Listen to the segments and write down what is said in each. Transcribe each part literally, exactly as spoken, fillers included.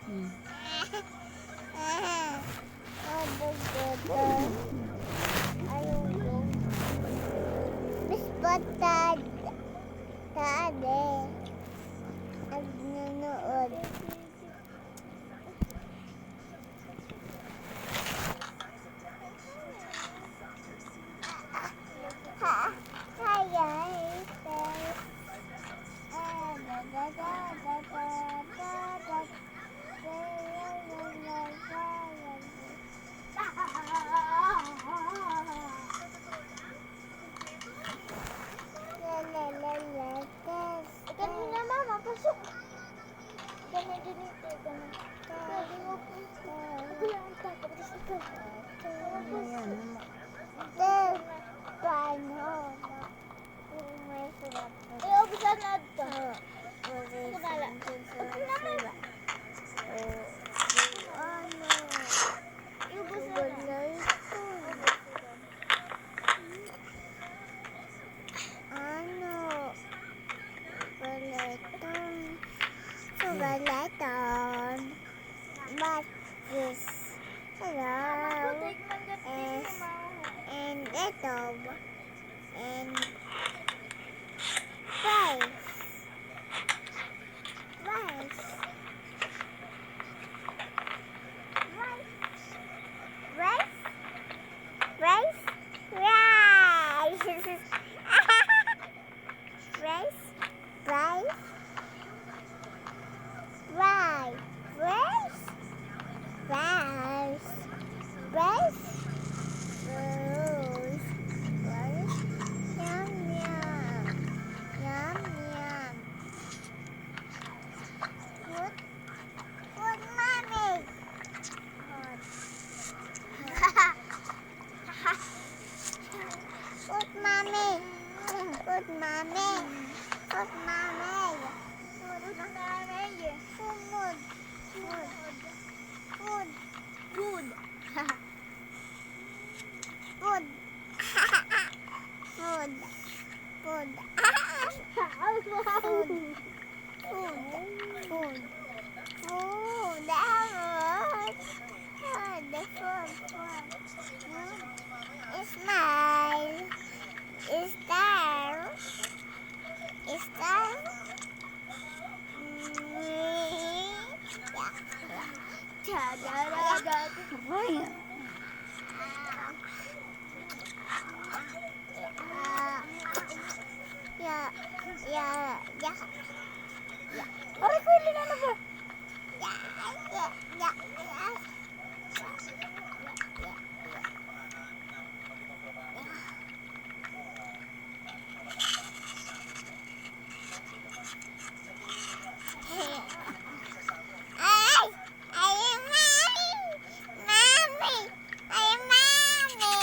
Hmm. Bis patad. Tade. Nagnunuod. Ganun na, mama, pasok. Ganun din ito, ganun. Pwede mo po. Ako lang ang tatapos ito. Paano? May sulat. Eh, ubusan na ito. Ito pala. Ito naman. Ano? Ubusan na. Ano? Balaton. Balaton. Batis. Hello. Yes. And ito. And rice. Rice. Rice. Rice. Rice. Rice. Rice. Rice. Rice. Rice. Rice. Rice. Yum, yum. Yum, yum. Food. Food, mommy. Food. Food, mommy. Food, mommy. Food, mommy. Food, mommy. Food. Food. Food. Food. Food. Food. Food. Food. Food, food, food. Food, food, food. Food. Smile. Star. Star. Mm. Yeah. Da, da, da, da. Aray. Ya, ya, ya. Aray ko, Lin, ano ba? Ya, ya, ya, ya. Ay! Ay, Mami! Mami! Ay, Mami!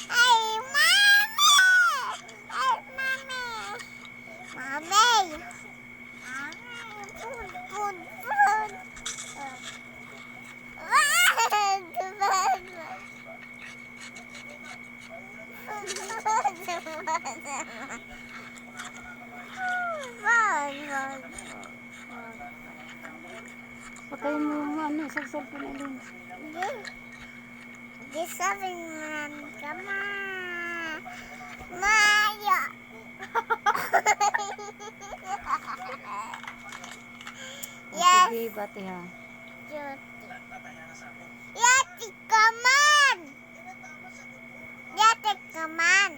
Ay, Mami! Ay, Mami! Mami! Mami! Food, food, food! Food, food, food! Patay mo yung ano, sa cellphone, Alin. Di, di sabi man ka, ma. Maya. Yes. Sige, bati ha. Yati. Yati ka man. Yati ka man.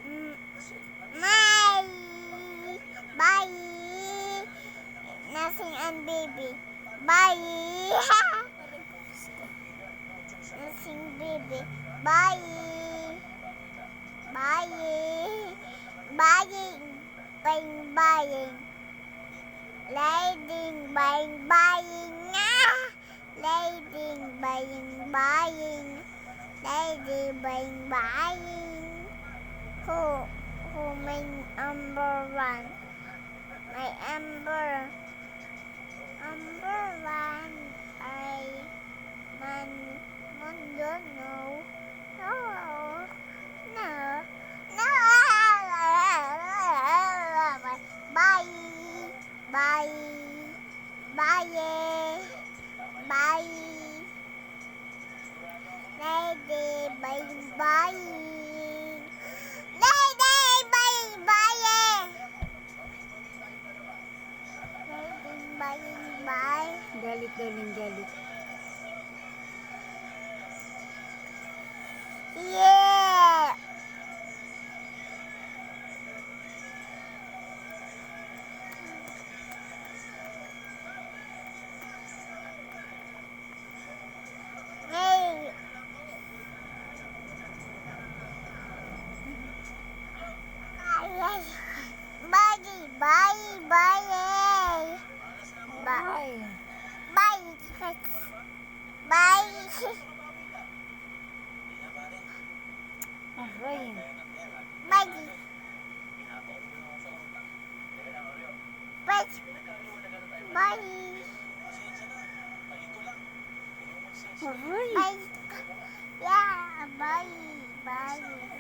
Mm, may, bye. Nasing an baby. Bye. Nasing baby. Bye. Bye. Bye. Bye. Bye. Lady, bye, bye, nga. Lady, bye, bye. Lady, bye, bye. Who, who my number one? My number, number one ay Man, Mundo, no. No. No. No. Bye. Bye. Bye. Bye. Dede, bye-bye. Dede, bye-bye. Dede, bye-bye. Galit, darling, galit. Yeah. Yay! Bye, bye, bye, yay! Bye. Bye. Bye. Bye. Aray. Bye. Bye. Bye. Aray. Bye. Yeah, bye. Bye.